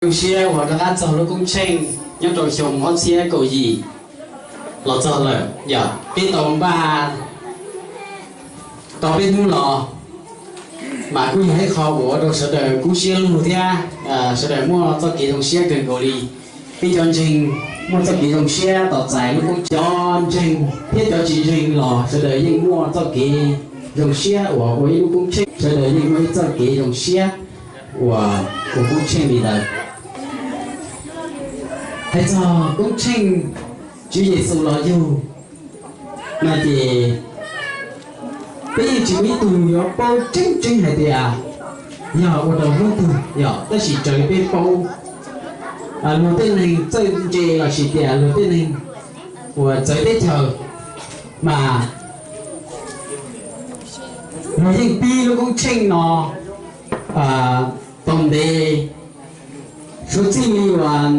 Zoo siab uas rov qab txog lub koob tsheej nyob rau xyoo ob txhiab kaum yim los txog lawm yom. Peb tau npaj tau peb hnub los, mas kuj yog ib qho uas ua rau sawv daws kub siab lug thiab sawv daws muaj txoj kev zoo siab kawg nkaus li. Peb cov ntseeg muaj txoj kev zoo siab tos txais lub koob tsheej. Cov ntseeg thiab cov tsis ntseeg los sawv daws yeej muaj txoj kev zoo siab uas ua ib lub koob tsheej, sawv daws yeej muaj ib txoj kev zoo siab uas ua koob tsheej li ntawd. Hais txog koob tsheej Tswv Yexus los yug no ces peb yeej tsis muaj ib tug yuav paub tseeb tseeb hais tias yog ua rau hnub twg yom, tab sis raws li peb paub, luag tej neeg txawj ntse lossis tias luag tej neeg uas txawv teb chaws mas luag yeej pib lub koob tsheej no tau ntev suav txij li uas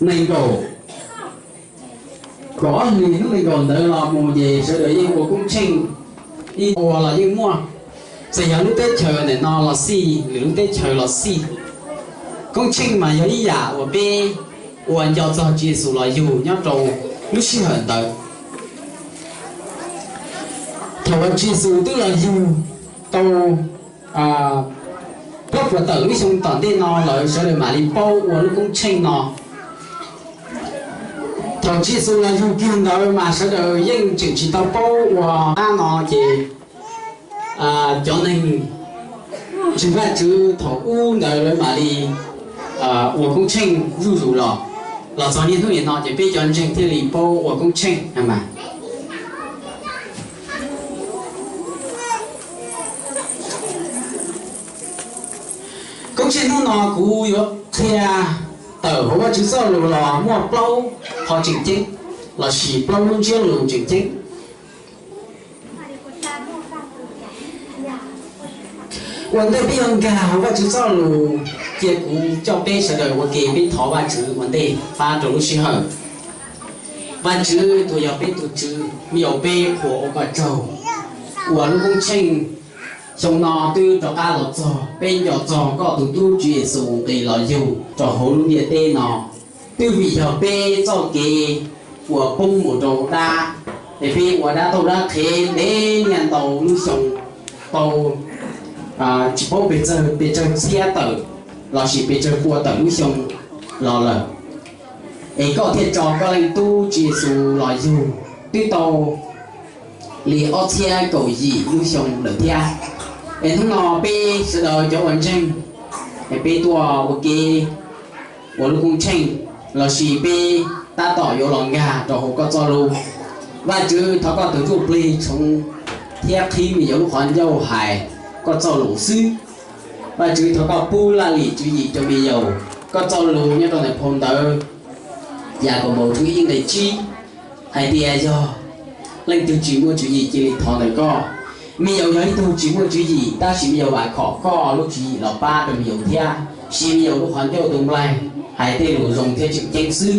nees nkaum, kaum ob hlis hnub nees nkaum ntawd los mus ces sawv daws yeej ua koob tsheej ib ua los yeej muaj, txawm yog lub teb chaws ntawm no los xij, lwm lub teb chaws los xij. Koob tsheej mas yog ib yam uas peb ua nco txog Tswv Yexus los yug nyob rau lub sij hawm ntawd. Thaum uas Tswv Yexus twb los yug tau plaub puas tawm lub xyoo tom ntej no lawm sawv daws mam li paub ua lub koob tsheej no. Thaum Tswv Yexus los yug kiag ntawd mas sawv daws yeej tseem tsis tau paub ua qab no ces cov neeg ntseeg Vajtswv thaum ub ntawd lawv mam li ua koob tsheej zuj zus los, los txog niaj hnub nim no ces peb cov ntseeg thiaj li paub ua koob tsheej mas. Koob tsheej hnub no kuv yuav qhia tawm hauv Vajtswv txoj lus los muaj plaub qhov tseem ceeb lossis plaub lub ntsiab lus tseem ceeb. Ua ntej peb yuav nkag hauv Vajtswv txoj lus, cia kuv coj peb sawv daws ua ke peb thov Vajtswv ua ntej pab rau lub sij hawm. Vajtswv tus yog peb tus Tswv, me nyuam peb qhuas ua koj tsaug uas lub koob tsheej xyoo no twb rov qab los txog, peb nco txog koj tus tub Tswv Yexus nqis los yug rau hauv lub ntiaj teb no. Twb vim yog peb txoj kev uas poob mus rau dab, es peb ua dab tauj dab qhev ntev niaj ntau lub xyoo, tau tsis paub pes tsawg, pes tsawg txhiab tawm lossis pes tsawg pua tawm lub xyoo los lawm. Es koj thiaj tso koj leej tub Tswv Yexus los yug twb tau li ob txhiab kaum yim lub xyoo lawm thiab. Es hnub no peb sawv daws cov uas ntseeg, es peb tuaj ua ke ua lub koob tsheej lossis peb tab tom yuav los nkag rau hauv koj txoj lus. Vajtswv thov koj tus ntsuj plig tshoov thiab qhib me nyuam lub qhov ncauj hais koj txoj lus xwb. Vajtswv thov koj pub laj lim tswv yim rau me nyuam. Koj txoj lus nyob rau ntawm phau ntawv Yakaunpaus tshooj ib nqe tsib hais tias yog leej twg tsis muaj tswv yim cia li thov ntawm koj. Me nyuam yog ib tug tsis muaj tswv yim tab sis me nyuam vam khom koj lub tswv yim los pab rau me nyuam thiab, siv me nyuam lub qhov ncauj tus nplaig hais tej lus zoo thiab tseem ceeb xwb.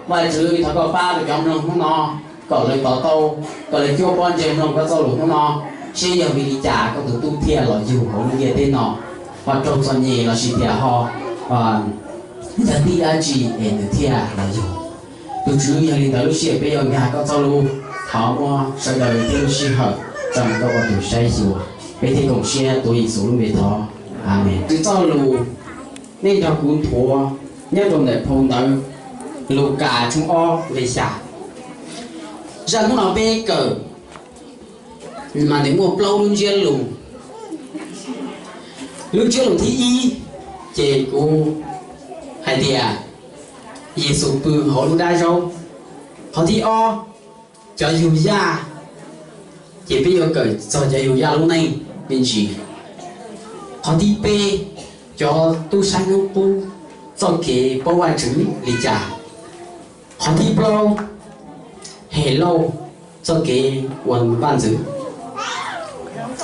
Vajtswv thov koj pab rau cov mloog hnub no kom lawv to taub, kom lawv cuab pob ntseg mloog koj txoj lus hnub no, seb yog vim li cas koj tus tub thiaj los yug hauv lub ntiaj teb no, ho raug txom nyem lossis tias ho yog vim dab tsi es nws thiaj los yug. Tus Tswv, yog li ntawd lub sij hawm peb yuav nkag koj txoj lus, thov muab sawv daws thiab lub sij hawm tso rau koj ua tus saib xyuas. Peb thiaj koom siab tuav Yexus lub npe thov, Amees. Tswv txoj lus nej nrog kuv nthuav nyob rau ntawm phau ntawv Lukas tshooj ob nqe xya. Zaj hnub no peb kawm mas nws muaj plaub lub ntsiab lus. Lub ntsiab lus thib ib ces kuv hais tias Yexus pw hauv lub dab zaub. Qhov thib ob, cov yug yaj, ces peb yuav kawm txog cov yug yaj lub neej me ntsis. Qhov thib peb, cov tub sab hnub qub txoj kev paub Vajtswv li cas. Qhov thib plaub, Helauj txoj kev ua vaj ntxwv.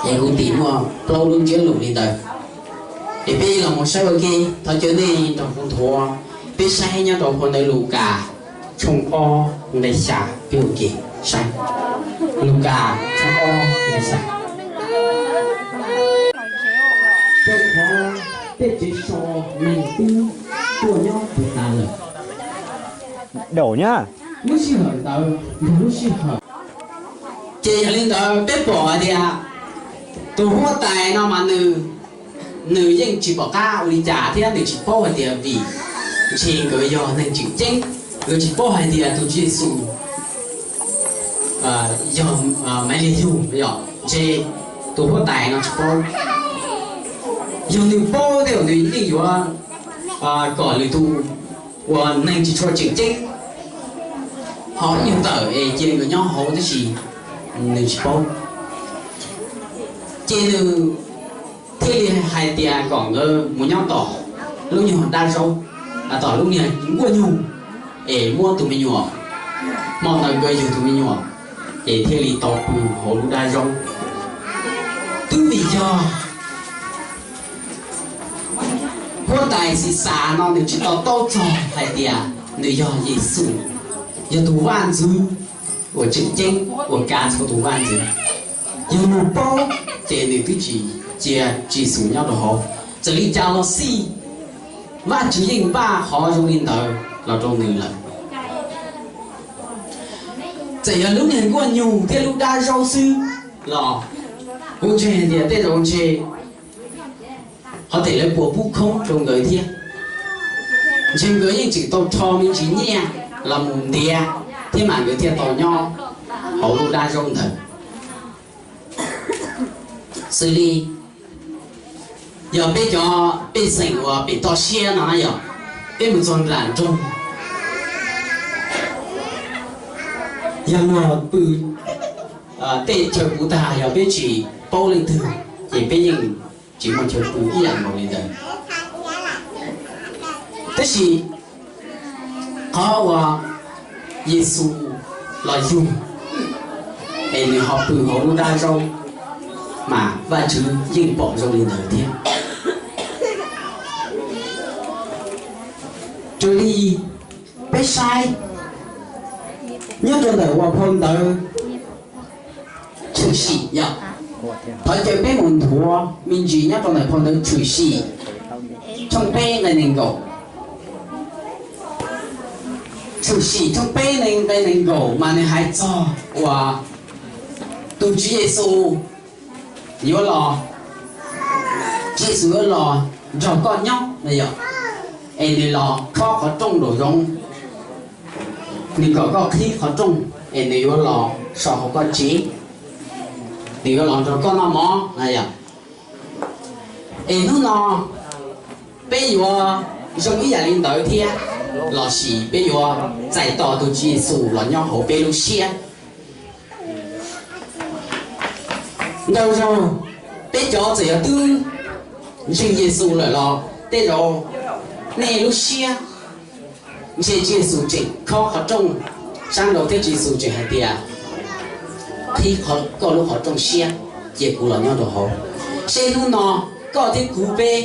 Es kuv tim muaj plaub lub ntsiab lus li ntawd. Es peb los mus saib ua ke, thov caw nej nrog kuv nthuav, peb saib nyob rau phau ntawv Lukas tshooj ob nqe xya, peb ua ke saib. Lukas tshooj ob nqe xya. Rau qhov Tej tsev so neeg twb tuaj nyob puv tas lawm. Daum nyab, lub sij hawm ntawd yog lub sij hawm. Ces yog li ntawd peb pom hais tias tus huab tais no mas nws, nws yeej tsis pom qab ua li cas thiab nws tsis paub hais tias vim ntshe nkawd yog neeg tseem ceeb, nkawd tsis paub hais tias tus Tswv Yexus yog Maiv Liag Yug, ntshe tus huab tais no tsis paub. Yog nws paub tej zaum nws yeej yuav kom lwm tus uas neeg tsis tshua tseem ceeb ho ib nyuag tawm es cia nkawd nyob hauv, tab sis nws tsis paub. Ces nws thiaj li hais tias kom nkawd mus nyob tom lub nyuag dab zaub, tom lub niag nkuaj nyug, es muab tus me nyuam, hmo ntawd nkawd yug tus me nyuam, ces thiaj li tau pw hauv lub dab zaub. Twb vim yog huab tais Xixas no nws tsis to taub txog hais tias nws yog Yexus, yog tus vaj ntxwv uas tseem ceeb uas kav txhua tus vaj ntxwv. Yog nws paub ces nws twb tsis cia Tswv Yexus nyob rau hauv. Txawm li cas los xij, Vajtswv yeej npaj qhov zoo li ntawd los rau nws lawm. Txawm yog lub niag nkuaj nyug thiab lub dab zaub xwb los kuv ntseeg hais tias tej zaum ntshe qhov tias lawv puas pub khoob rau nkawd thiab. Ntshe nkawd yeej tseem tau rho me ntsis nyiaj los mus ntiav thiab mas nkawd thiaj tau nyob hauv lub dab zaub ntawd. Xws li yog peb cov pej xeem uas pem toj siab no na yog, peb mus txog nram nroog, yog luag pw tej chaw puv tag yog peb tsis paub leej twg ces peb yeej tsis muaj chaw pw ib yam nkaus li ntawd. Tab sis qhov uas Yexus los yug es nws ho pw hauv lub dab zaub mas Vajtswv yeej pom zoo li ntawd thiab. Raws li peb saib nyob rau ntawm uas phau ntawv Tshwm Sim yog, thov caw peb mus nthuav me ntsis nyob rau ntawm phau ntawv Tshwm Sim tshooj peb nqe nees nkaum. Tshwm Sim tshooj peb nqe nees nkaum mas nws hais txog uas tus Tswv Yexus yuav los, Tswv Yexus yuav los nrog koj nyob no yog, es nws los khob qhov rooj nraum zoov, nws kom koj qhib qhov rooj, es nws yuav los so hauv koj tsev, nws yuav los nrog koj noj mov no yog. Es hnub no peb yuav zoo ib yam li ntawd thiab, lossis peb yuav txais tos tus Tswv Yexus los nyob hauv peb lub siab. Ntau zaug peb cov txawm yog twb ntseeg Yexus lawm los tej zaum nej lub siab ntshe Tswv Yexus tseem khob qhov rooj sab nraud thiab Tswv Yexus tseem hais tias, qhib koj lub qhov rooj siab, cia kuv los nyob rau hauv. Seb hnub no koj thiab kuv peb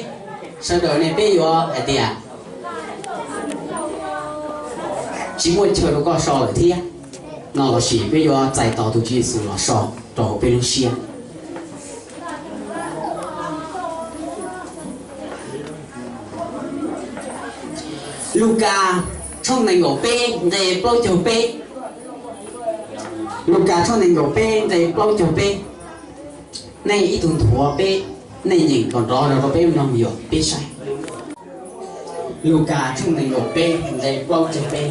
sawv daws ne peb yuav hais tias tsis muaj chaw rau koj so lawm thiab no lossis peb yuav txais tos tus Tswv Yexus los so rau hauv peb lub siab. Lukas tshooj nees nkaum peb nqe plaub caug peb. Lukas tshooj nees nkaum peb nqe plaub caug peb. Nej ib tug nthuav peb, nej nyeem kom nrov rau peb mloog yom, peb saib. Lukas tshooj nees nkaum peb nqe plaub caug peb.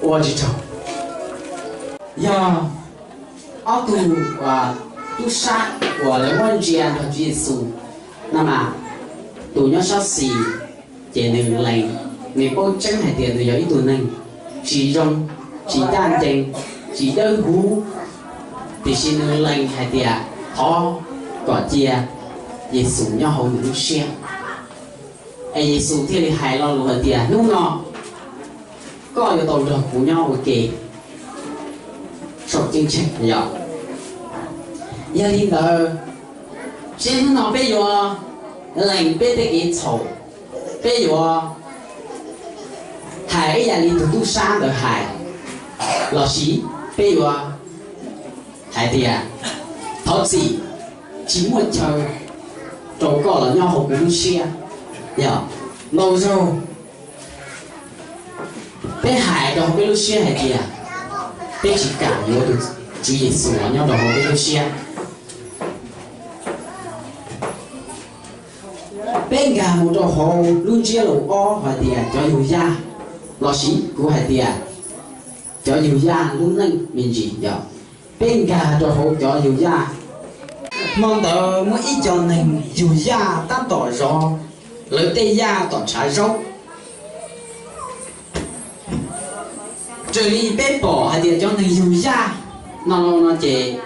Ua tsis tsaug, yog ob tug tub sab uas lawv muab ntsia nrog Tswv Yexus no mas, tus nyob sab xis ces nws lees, nws paub tseeb hais tias nws yog ib tug neeg tsis zoo, tsis ncaj ncees, tsis dawb huv, tiam sis nws lees hais tias thov kom cia Yexus nyob hauv nws lub siab. Es Yexus thiaj li hais lo lus hais tias, hnub no koj yuav tau nrog kuv nyob ua ke. saum ceeb tsheej yom. Yog li ntawd, seb hnub no peb yuav lees peb tej kev txhaum, peb yuav hais ib yam li tus tub sab ntawd hais, los sis peb yuav hais tias, thov txim, tsis muaj chaw rau koj los nyob hauv kuv lub siab. Yog ntau zaug peb hais rau hauv peb lub siab hais tias peb tsis kam yuav tus Tswv Yexus los nyob rau hauv peb lub siab. Peb nkag mus rau hauv lub ntsiab laus ob hais tias cov yug yaj, los sis kuv hais tias cov yug yaj lub neej me ntsis yog peb nkag rau hauv cov yug yaj. Hmo ntawd muaj ib co neeg yug yaj tab tom zov lawv tej yaj tom tshav zaub. Raws li peb pom hais tias cov neeg yug yaj no no ces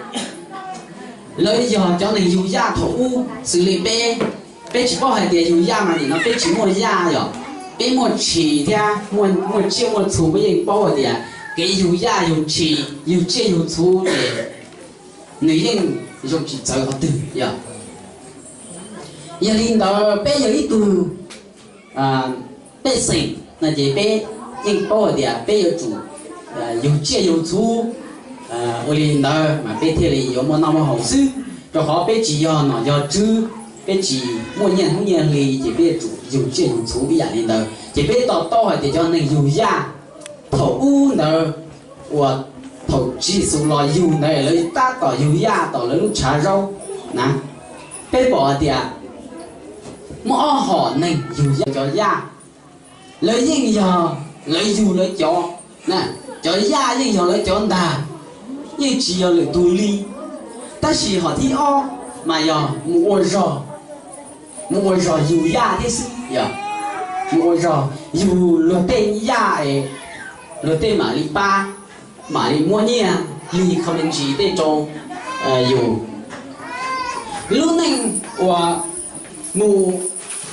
lawv yog cov neeg yug yaj thaum ub xws li peb. Peb tsis paub hais tias yug yaj mas nim no peb tsis muaj yaj yom, peb muaj tshis thiab muaj tsiaj muaj txhu, peb yeej paub hais tias kev yug yaj yug tshis yug tsiaj yug txhu ces nws yeej zoo tsis txawv qhov twg yom. Yog li ntawd peb yog ib tug pej xeem no ces peb yeej paub hais tias peb yuav tsum yug tsiaj yug txhu. Ua li ntawd mas peb thiaj li yuav muaj noj muaj haus xwb, rau qhov peb tsis yog nom yog tswv, peb tsis muaj nyiaj hnub nyiaj hli ces peb yuav tsum yug tsiaj yug txhu ib yam li ntawd ces peb to taub hais tias cov neeg yug yaj thaum ub ntawd uas thaum Tswv Yexus los yug ntawd lawv tab tom yug yaj tom lawv lub tshav zaub na. Peb pom hais tias muaj ob hom neeg yug yaj, cov yaj lawv yeej yog lawv yug lawv cov, cov yaj yeej yog lawv cov ntag, yeej tsis yog lwm tus li. Tab sis hom thib ob mas yog mus ua zog, mus ua zog yug yaj thiab xwb yog, mus ua zog yug luag tej yaj es luag tej mam li pab, mam li muab nyiaj hli qho me ntsis tej rau yus. Lub neej uas mus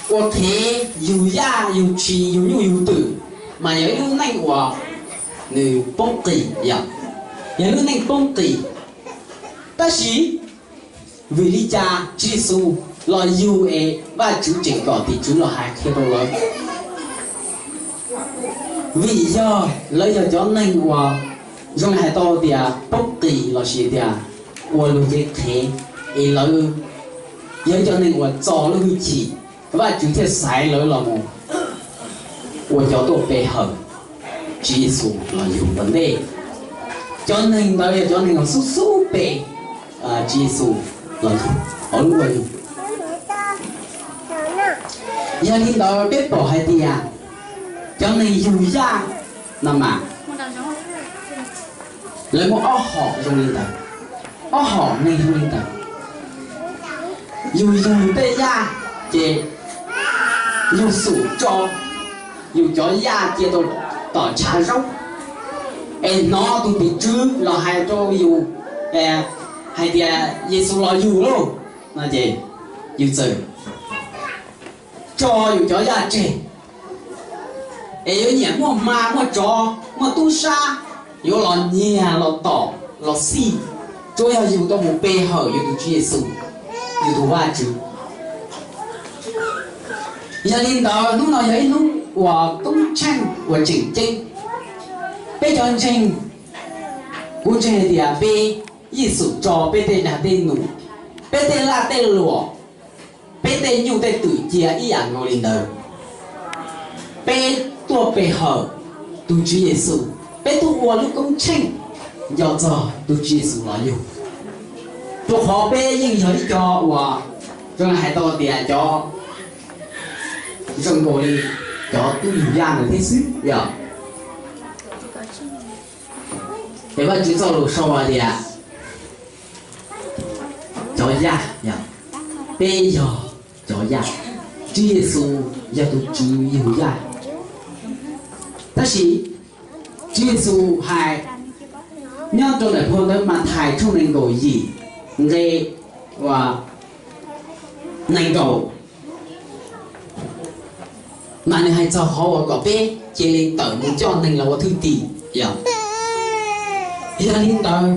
ua qhev yug yaj yug tshis yug nyuj yug twm mas yog ib lub neej uas nws poob qis yom, yog lub neej poob qis. Tab sis vim li cas Tswv Yexus los yug es Vajtswv tseem kom tim tswv los hais qhia rau lawv? Vim yog lawv yog cov neeg uas zoo li hais tau tias poob qis lossis tias ua luag cev qhev, es lawv yog ib cov neeg uas txo lub hwj chim, Vajtswv thiaj xaiv lawv los mus ua cov tuaj pe hawm Tswv Yexus los yug ua ntej. Cov neeg ntawd yog cov neeg uas xub xub pe Tswv Yexus los yug hauv lub ua yug. Yog li ntawd peb pom hais tias cov neeg yug yaj no mas lawv muaj ob hom zoo li ntawd, ob hom neeg zoo li ntawd. Yus yug tej yaj ces yus xum tso yus cov yaj cia rau tom tshav zaub, es hnov tus tim tswv los hais rau yus hais tias Yexus los yug lauj no ces yus txawm tso yus cov yaj tseg, es yuav nyiam muaj hma muaj tsov muaj tub sab yuav los nyiag los tom los xij, tsuav yog yus tau mus pe hawm yus tus Tswv Yexus, yus tus Vajtswv. Yog li ntawd hnub no yog ib hnub uas koob tsheej uas tseem ceeb. Peb cov ntseeg, kuv ntseeg hais tias peb yeej xum tso peb tej dag tej num, peb tej laj tej luam, peb tej nyuj tej twm cia ib yam nkaus li ntawd. Peb tuaj pe hawm tus Tswv Yexus, peb tuaj ua lub koob tsheej nco txog tus Tswv Yexus los yug, rau qhov peb yeej yog ib co uas zoo li hais tau tias cov zoo nkaus li cov tub yug yaj ntawd thiab xwb yom. Es Vajtswv txoj lus sau hais tias cov yaj, peb yog cov yaj, Tswv Yexus yog tus tswv yug yaj. Tab sis Tswv Yexus hais nyob rau ntawm phau ntawv Mathais tshooj nees nkaum yim nqe nees nkaum, mas nws hais txog qhov uas kom peb cia li tawm mus coj neeg los ua thwj tim yom. Yog li ntawd,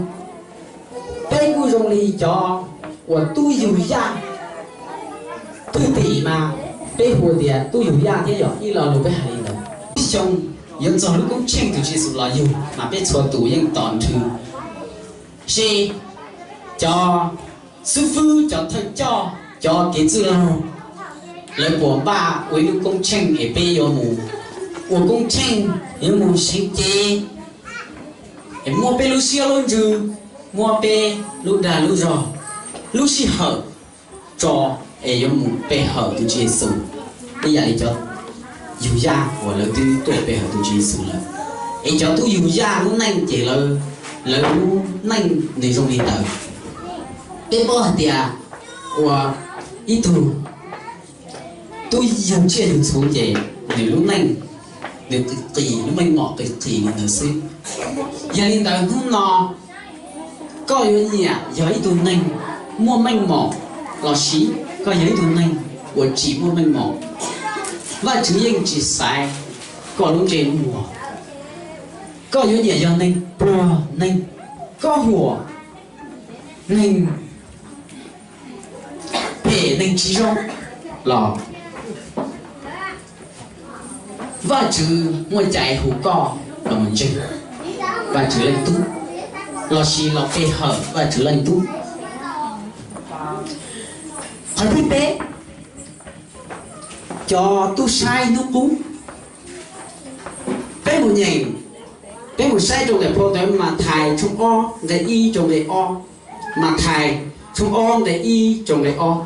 peb kuj zoo li cov uas tub yug yaj. Twg tim mas peb hu tias tub yug yaj thiab, yog ib lo lus peb hais li ntawd. Ib xyoo yuav txog lub koob tsheej tus Tswv Yexus los yug mas peb txhua tus yeej tos nrhw. Seb cov xib fwb, cov thawj coj, cov kev txwj laug, lawv puas npaj ua ib lub koob tsheej es peb yuav mus ua koob tsheej, yuav mus seev cev, es muab peb lub siab lub ntsws, muab peb lub dag lub zog, lub sij hawm tso es yuav mus pe hawm tus Tswv Yexus, ib yam li cov yug yaj uas lawv twb tuaj pe hawm tus Tswv Yexus lawm. Es cov tub yug yaj lub neej ces lawv, lawv lub neej nws zoo li ntawd. Peb paub hais tias uas ib tug tub yug tsiaj yug txhu ces nws lub neej, nws qis qis, lub meej mom qis qis li ntawd xwb. Yog li ntawd hnub no koj yuav nyiam yog ib tug neeg muaj meej mom lossis koj yog ib tug neeg uas tsis muaj meej mom, Vajtswv yeej tsis xaiv koj lub ntsej muag. Koj yuav nyiam yog neeg pluag, neeg koj huam, neeg phem, neeg tsis zoo los Vajtswv muaj cai hu koj los mus ntseeg Vajtswv Leej Tub lossis los pe hawm Vajtswv Leej Tub. Qhov thib peb, cov tub saib hnub qub. Peb mus nyeem, peb mus saib rau ntawm phau ntawv Mathais tshooj ob nqe ib rau nqe ob. Mathais tshooj ob nqe ib rau nqe ob.